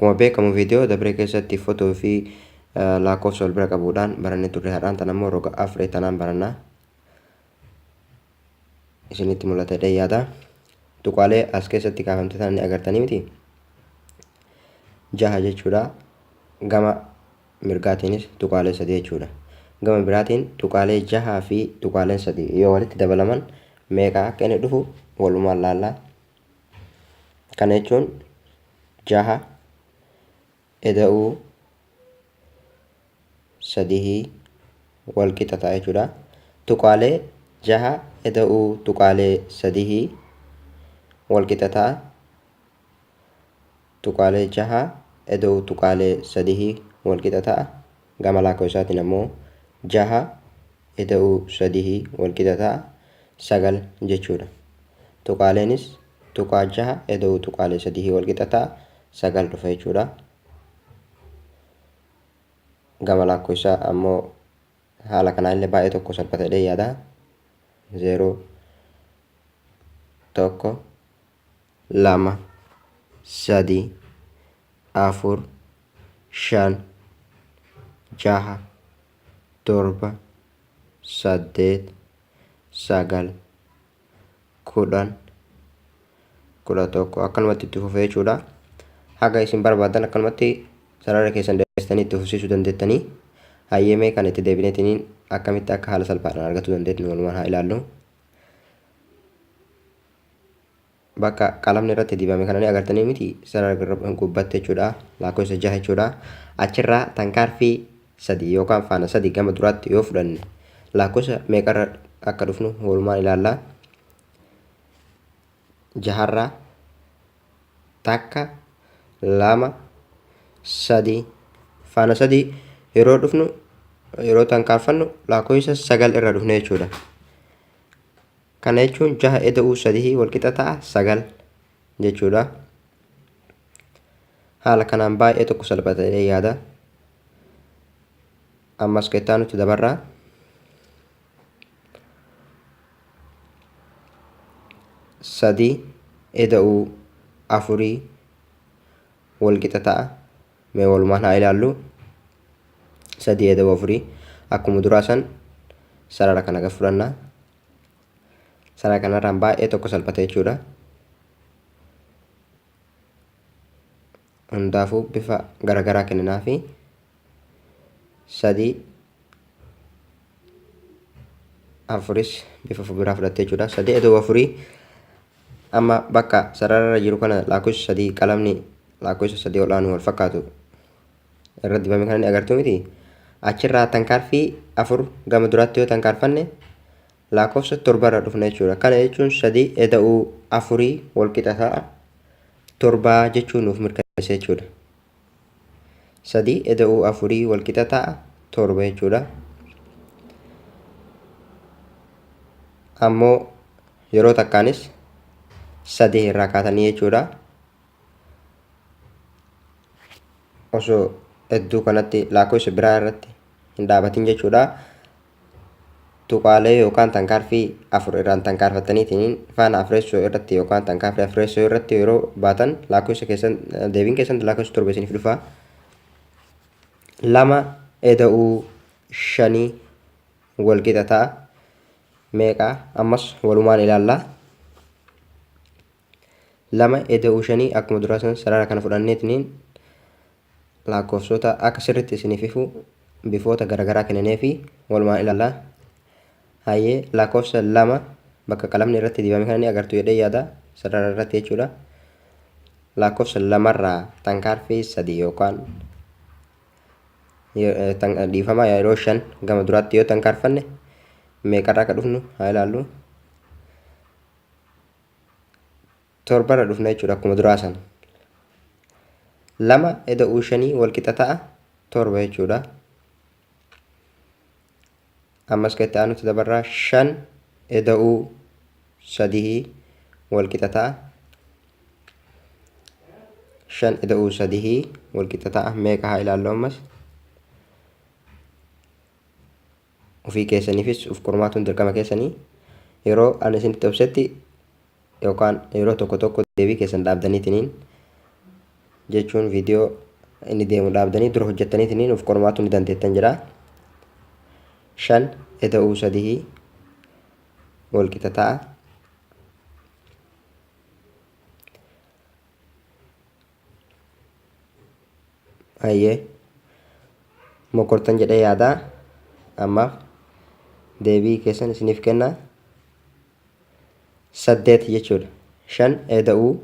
Akkuma beekamu viidiyoo dabree keessatti fotoo fi lakkoofsa wal bira qabuudhaan barannee turre. Har'aan tana immoo roga afree tanaan baranna. Isinitti mul'ata jedhee yaada. Tuqaalee as keessatti kaafamte tana ni agartanii miti? Jaha jechuudha. Gama mirgaatiinis tuqaalee sadii jechuudha. Gama biraatiin tuqaalee jahaa fi tuqaaleen sadii yoo walitti dabalaman meeqa akka inni dhufu walumaan laalla. Kana jechuun jaha eda'uu sadihii wal qixa ta'a jechuudha. Tuqaalee jaha eda'uu tuqaalee sadihii wal qixa ta'a. Tuqaalee jaha eda'uu tuqaalee sadihii wal qixa ta'a. Gama lakkoofsaatiin ammoo jaha eda'uu sadihii wal qixa ta'a 9 jechuudha. Tuqaaleenis tuqaa jaha eda'uu tuqaalee sadihii wal qixa ta'a 9 dhufa jechuudha. Gama lakkoofsaa ammoo haala kanaan illee baay'ee tokko salphata jedhee yaada. 0 1 2 3 4 5 6 7 8 9 10 11 akkanumatti itti fufee jechuudha. Haga isin barbaadan akkanumatti sarara keessan dheeressitanii itti fufsiisuu dandeettanii. Hayyee mee kan itti deebineetiniin akkamitti akka haala salphaadhaan argachuu dandeettu walumaan haa ilaallu. Bakka qalamni irratti dibame kana ni agartanii miti sarara gubbatti jechuudha lakkoofsa jaha jechuudha. Achirraa tankaarfii sadi yookaan faana sadi gama duraatti yoo fudhanne lakkoofsa meeqarra akka dhufnu walumaan ilaalla. Jaharraa takka lama sadi faana sadi yeroo dhufnu yeroo tankaarfannu lakkoofsa sagal irra dhufne jechuudha. Kana jechuun jaha eda'uu sadihii walqixa ta'a 9 jechuudha. Haala kanaan baay'ee tokko salphata jedhee yaada. Ammas kan itti aanutti dabarra. Sadi eda'uu afurii walqixa ta'a. Mee walumaan haa ilaallu. Sadii eda'uu afurii akkuma duraa san sarara kana gad fudhanna. Sarara kanarraan baay'ee tokko salphate jechuudha. Hundaafuu bifa garagaraa kenninaafi. Sadii afuris bifa biraa fudhatte jechuudha. Sadii eda'uu afurii amma bakka sarararra jiru kana lakkoofsa sadii qalamni lakkoofsa sadii ol'aanu wal fakkaatu irra dibame kana ni agartuu miti. Achirraa tankaarfii afur gama duraatti yoo tankaarfanne lakkoofsa torbarra dhufna jechuudha. Kana jechuun sadii eda'uu afurii wal qixa ta'a torbaa jechuu nuuf mirkaneessa jechuudha. Sadii eda'uu afurii wal qixa ta'a torba jechuudha. Ammoo yeroo takkaanis sadii irraa kaatanii jechuudha. Osoo hedduu kanatti lakkoofsa biraa irratti hin dhaabatin jechuudha. Tuqaalee yookaan tankaarfii afur irraan tankaarfattaniitiin faana afreessoo irratti yookaan tankaarfii afreessoo irratti yeroo baatan lakkoofsa keessan deebiin keessan lakkoofsa torba isiniif dhufa. Lama eda'uu shanii wal qixa ta'a. Meeqa ammas walumaan ilaalla. Lama eda'uu shanii akkuma duraa san sarara kana fudhanneetiniin lakkoofsota akka sirriitti isiniif ifu bifoota garaagaraa kennineefi walumaan ilaalla. Hayyee lakkoofsa lama bakka qalamni irratti dibame kana ni agartu jedhee yaada sarara irratti jechuudha. Lakkoofsa lamarraa tankaarfii sadi yookaan dhiifama yeroo shan gama duraatti yoo tankaarfanne meeqarraa akka dhufnu haa ilaallu. Torbarra dhufna jechuudha akkuma duraa sana. Lama eda'uu shanii wal qixa ta'a torba jechuudha. Ammas kan itti aanutti dabarraa shan eda'uu sadihii wal qixa ta'a. Shan eda'uu sadihii wal qixa ta'a meeqa haa ilaallu ammas. Ofii keessaniifis of qormaatuun dirqama keessanii yeroo ani isinitti obsetti yookaan yeroo tokko tokko deebii keessan dhaabdaniitiniin Jechuun viidiyoo inni deemu dhaabdanii dura hojjettaniitiin of qormaatu ni dandeettan jedha. 5 eda'uu 3 wal qixa ta'a. Hayyee, mokortan jedhee yaada. Ammaaf deebii keessan isiniif kenna. 8 jechuudha. 5 eda'uu